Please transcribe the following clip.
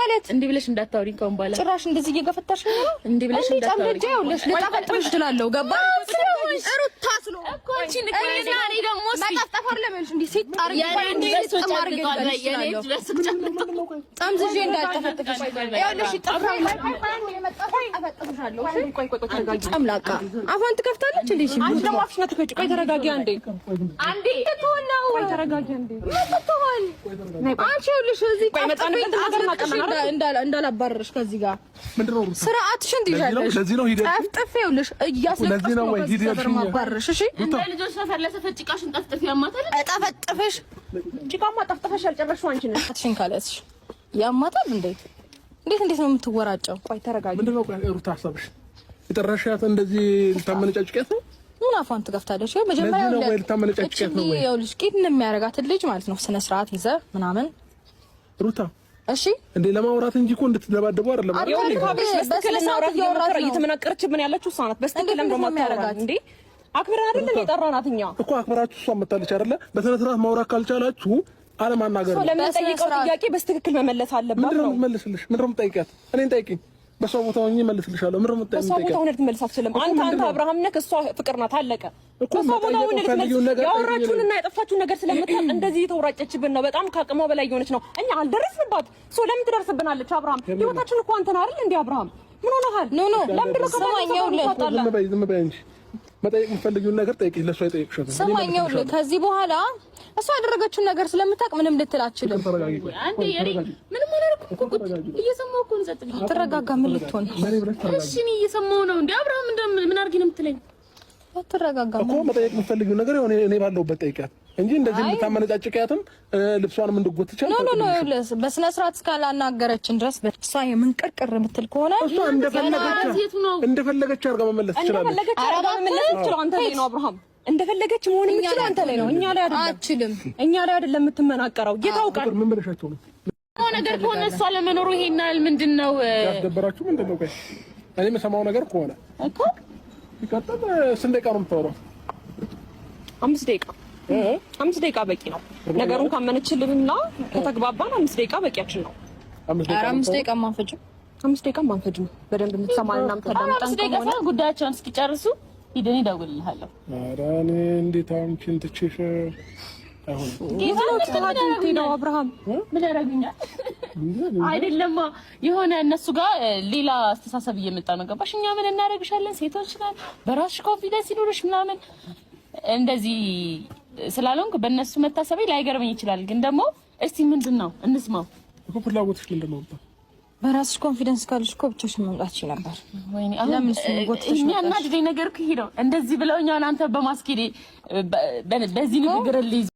ማለት እንዲህ ብለሽ እንዳታወሪኝ ከአሁን በኋላ። ጭራሽ እንደዚህ እየገፈታሽ ነው። እንዲህ ብለሽ እንዳታወሪኝ። ይኸውልሽ ልጠፈጥፍሽ እችላለሁ። ገባሽ? ሩታ እኮ አንቺ ንቀኝ። እኔ ደግሞ መጠፍጠፍ አይደለም ይኸውልሽ፣ እንዲህ ሲጥ አድርጌ ጠምዝዤ እንዳልጠፈጥፍሽ ይኸውልሽ፣ ጨምላቃ አፏን ትከፍታለች እንዴ? አንቺ ደግሞ አፍሽን አትክፈጪ። ቆይ ተረጋጊ አንዴ። አንዴ ትሆን ነው። ቆይ ተረጋጊ አንዴ። ምን አንቺ? ይኸውልሽ እዚህ እንዳላባረርሽ ከዚህ ጋር ስርዓትሽን ትይዣለሽ። ጠፍጥፌ ይኸውልሽ እያስለቀስኩ ነው ከዚህ ሰፈር ማባረርሽ። እሺ እንደ ልጆች ሰፈር ለሰፈር ጭቃሽን ጠፍጥፊ ያማታል። እጠፈጥፍሽ ጭቃማ ጠፍጥፈሽ ያልጨረስሽው አንቺ ነሽ። አትሽን ካለስሽ ያማታል እንዴ? እንዴት እንዴት ነው የምትወራጨው? ቆይ ተረጋጊ። ምንድን ነው ሩታ ሀሳብሽ? የጠራሻት እንደዚህ ልታመነጫጭቂያት ነው? ምን አፏን ትከፍታለች? ይኸው መጀመሪያ ይኸውልሽ ቂጥ እንደሚያደርጋትን ልጅ ማለት ነው ስነ ስርዓት ይዘህ ምናምን ሩታ እሺ እንዴ ለማውራት እንጂ እኮ እንድትደባደቡ አይደለም። በስትክክል እናውራት እየተመናቀረችብን ያለችው እሷ ናት። በስትክክል ለምን ማታወራት እንዴ? አክብረን አይደል እንዴ ጠራናት? እኛ እኮ አክብራችሁ እሷ መታለች አይደለ? በስነ ስርዓት ማውራት ካልቻላችሁ አለማናገር ነው። ለምንጠይቀው ጥያቄ በስትክክል መመለስ አለባት ነው። ምንድን ነው የምትመልስልሽ? ምንድን ነው የምትጠይቂያት? እኔን ጠይቂኝ። በሷ ቦታ ሆኜ እመልስልሻለሁ። ምንድን ነው በሷ ቦታ ሆነህ ልትመልስ አትችልም። አንተ አብርሃም ነህ፣ እሷ ፍቅር ናት። አለቀ። በሷ ቦታ ሆነህ ልትመልስ ያወራችሁንና ያጠፋችሁን ነገር ስለምታውቅ እንደዚህ የተወራጨችብን ነው። በጣም ከአቅሟ በላይ የሆነች ነው። እኛ አልደረስንባት። so ለምን ትደርስብናለች? አብርሃም ህይወታችን እኮ አንተ ነህ አይደል እንዴ? አብርሃም ምን ሆነሃል? no no፣ ለምንድን ነው ዝም በይ፣ ዝም በይ እንጂ መጠየቅ የምትፈልጊውን ነገር ጠይቂ። ለእሷ የጠየቅሻት ስማኝ፣ ይኸውልህ ከዚህ በኋላ እሷ ያደረገችውን ነገር ስለምታውቅ ምንም ልትል አትችልም። ምንም አላደረኩም እኮ እየሰማሁ እኮ ነው። ጸጥ ብዬ አትረጋጋ። ምን ልትሆን? እሺ እኔ እየሰማሁ ነው። እንደ አብርሃም ምን አድርጊ ነው የምትለኝ? አትረጋጋ እኮ መጠየቅ የምትፈልጊውን ነገር እኔ ባለሁበት ጠይቂያት እንጂ እንደዚህ እንድታመነጫጭቂያትም ልብሷንም እንድጎትቻት no no no። ይኸውልህ በስነ ስርዓት እስካላናገረችን ድረስ በእሷ የምንቅርቅር የምትል ከሆነ እሷ እንደፈለገች አድርጋ መመለስ ትችላለች። እንደፈለገች አድርጋ መመለስ ትችላለች። አንተ ላይ ነው አብርሃም፣ እንደፈለገች መሆን የምትችለው አንተ ላይ ነው፣ እኛ ላይ አይደለም። አትችልም። እኛ ላይ አይደለም የምትመናቀረው። የታውቃል። ምን ብለሻቸው ነው ነገር ከሆነ እሷ ለመኖሩ ይሄን ያህል ምንድን ነው ያስደበራችሁ? ምንድን ነው? ቆይ እኔ የምሰማው ነገር ከሆነ እኮ ይቀጥል። ስንት ደቂቃ ነው የምታወራው? 5 ደቂቃ 5 ደቂቃ በቂ ነው። ነገሩን ካመነችልንና ከተግባባን 5 ደቂቃ በቂያችን ነው። 5 ደቂቃ ማንፈጅም፣ 5 ደቂቃ ማንፈጅም። በደንብ የምትሰማንና የምታዳምጠን 5 ደቂቃ ሳይሆን ጉዳያቸውን እስኪጨርሱ ሂደን እደውልልሃለሁ። ኧረ እኔ እንዴት አንቺን ትቼሽ አይሆንም። አብርሃም ምን ያደርጉኛል? አይደለማ የሆነ እነሱ ጋር ሌላ አስተሳሰብ እየመጣ ነው። ገባሽ? እኛ ምን እናደርግሻለን፣ ሴቶች ነን፣ በራስሽ confidence ይኑርሽ ምናምን እንደዚህ ስላልሆንኩ በእነሱ መታሰቤ ላይገርመኝ ይችላል። ግን ደግሞ እስቲ ምንድን ነው እንስማው እኮ ፍላጎትሽ ምንድን ነው? በራስሽ confidence ካለሽ እኮ ብቻሽን መምጣት ይችላል ነበር። ወይኔ አሁን የሚያናድደኝ ነገር እኮ ይሄ ነው። እንደዚህ ብለውኛል። አንተ በማስኬዴ በዚህ ንግግር ልይዝ